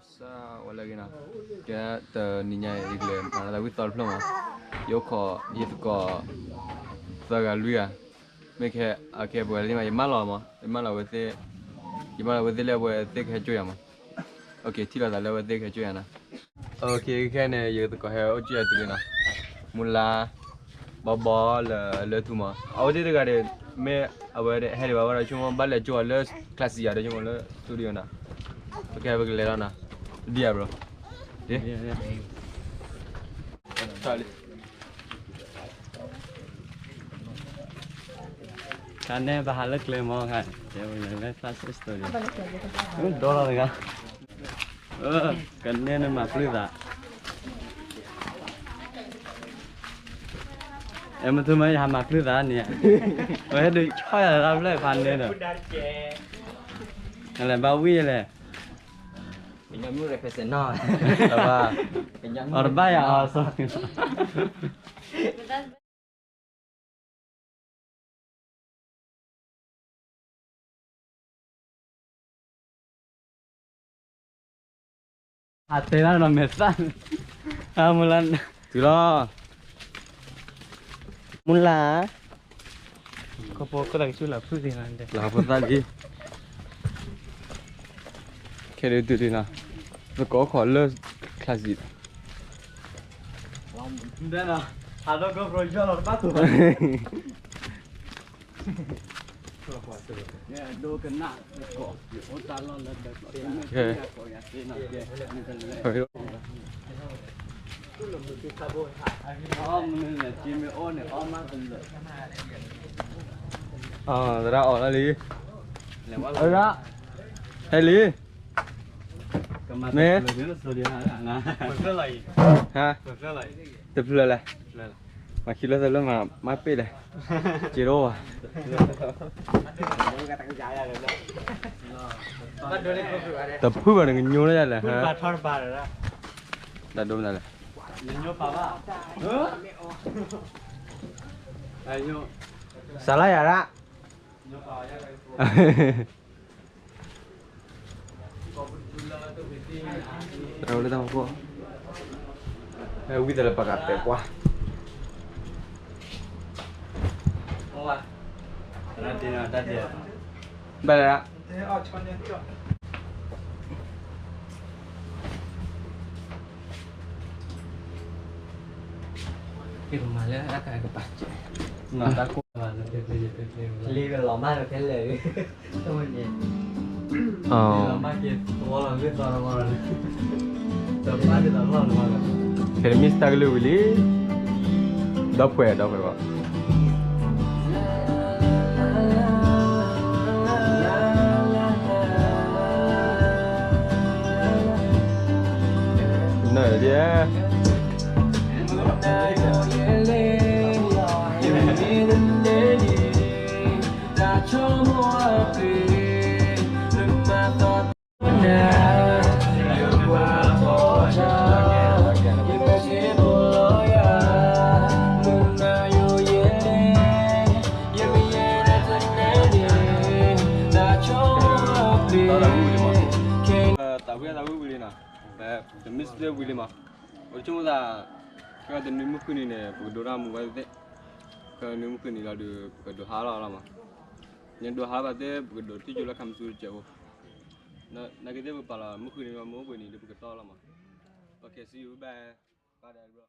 စၢ်ဝဲလၢအဂ့ၤနီၤ, ကဲတနံၤညါအံၤ ယကလဲၤမၤလၢသးဝံၣ်သီတဖျၢၣ်မး, ယအိၣ်ခိးယသကိး သၢဂၤလွံၢ်ဂၤ, မ့ၢ်ခဲ အခဲပှဲၤလၢမး ယမၢလီၤမး, ယမၢလီၤဝဲသ့ၣ်, ယမၢလီၤဝဲသ့ၣ်လၢအဝဲသ့ၣ်ကဟဲကၠိယၤမး, ထံၣ်လိာ်သးလၢအဝဲသ့ၣ်ကဟဲကၠိယၤနီၤ, ခဲန့ၣ် ယသကိးဟဲအိၣ်ကၠိယၤတုၤလံနီၤ, မူလါ ဘီဘီလၢလၢထူမး, အဝဲသ့ၣ်တဂၤဒီး မ့ၢ်အဝဲဟဲဒံးဘၣ်ဝဲဒီး ဆိကမိၣ်ဘၣ်လဲၤကၠိအီၤလၢ class ယၤဒီး ဆိကမိၣ်လၢ studio နီၤ, ပကဲပကလဲၤလီၤနီၤ, ဒ်အဘျီ, ဒ် တၢ်န့ၣ် ပဟးလၢကျဲမီၤခါ, လၢ class studio ဒိလီၤတဂၤ, ကနဲန့ၣ်မၤပျုၢ်သး, အဲ မ့ၢ်ထူမ့ၢ်ယဟးမၤပျုၢ်သးန့ၣ်, ပဟဲဒုးဆီၣ်ယၤတၢ်ဖျၢၣ်ဖးန့ၣ်ဒီး, လဲၤဘၣ်ဝံၣ်လဲၣ်, အီၤတဘၣ်ယၤအီၤ အတဲဒၣ်ဒီးမဲာ်သၣ်, အမူလါ, တုၤလီၤ, မူလါ, လၢဖိသၣ်လံ, ခဲဒုးတုၤလံနီၤ, ပကိးခိးလၢ class သရၣ်အီၣ်လၢလံ, သရၣ်, ဟဲလံ, မ့ၢ်, ဟါ, တဖျၢၣ်လဲၣ်, မၤခံလၢသလၢမၤ မၤပ့ၢ်လဲၣ်, က့ၤဒိၣ်ဘၣ်, တဖုဘၣ်န့ၣ် ကညိလၢယလဲၣ်, တၢ်ဒိၣ်မနုၤလဲၣ်, စးလါယၤရၣ် တၢ်ဝဲလၢတၢ်ဖီခိၣ်, ဝံသးလၢပှၤဂၤတဲကွၢ်, ဘၣ်လဲၣ်, ကမၤလၢအကပာ်စၢၤ, လံလီၤမၢ်လၢဖဲလဲၣ်, ဖဲမ့ၢ်တၢ်ကလုၢ်ဝံၤလံ, ဒီဖှဲးဒီဖှဲးဘၣ် နၢ်ဒဲး, သးဝံၣ်သးဝံၣ်ဝံၤလံနီၤ, ပ တမ့ၢ်စ့ၢ်ဝံၤလံမး, ပဆိကမိၣ်သး, ခဲတနွံမုၢ်ဃုနံၤန့ၣ် ပကဒိးတၢ်မူဝဲသ့ၣ်, ခဲနွံမုၢ်ဃုနံၤလီၤဒီး ပကဒိးဟးလီၤလီၤမး, နဒိးဟးဘၣ်သ့ၣ် ပကဒိးထံၣ်ကၠိလၢခါမသူတစဲးဖိ, နာ်က့သ့ၣ်ပပာ်လီၤမုၢ်ဃုနံၤ မ့ၢ်အိၣ်ဘှံးနံၤဒီး ပကတီၢ်လီၤမး, ပကဲစံယိၤဘၣ်, ဘၣ်ဒဲးဘျီ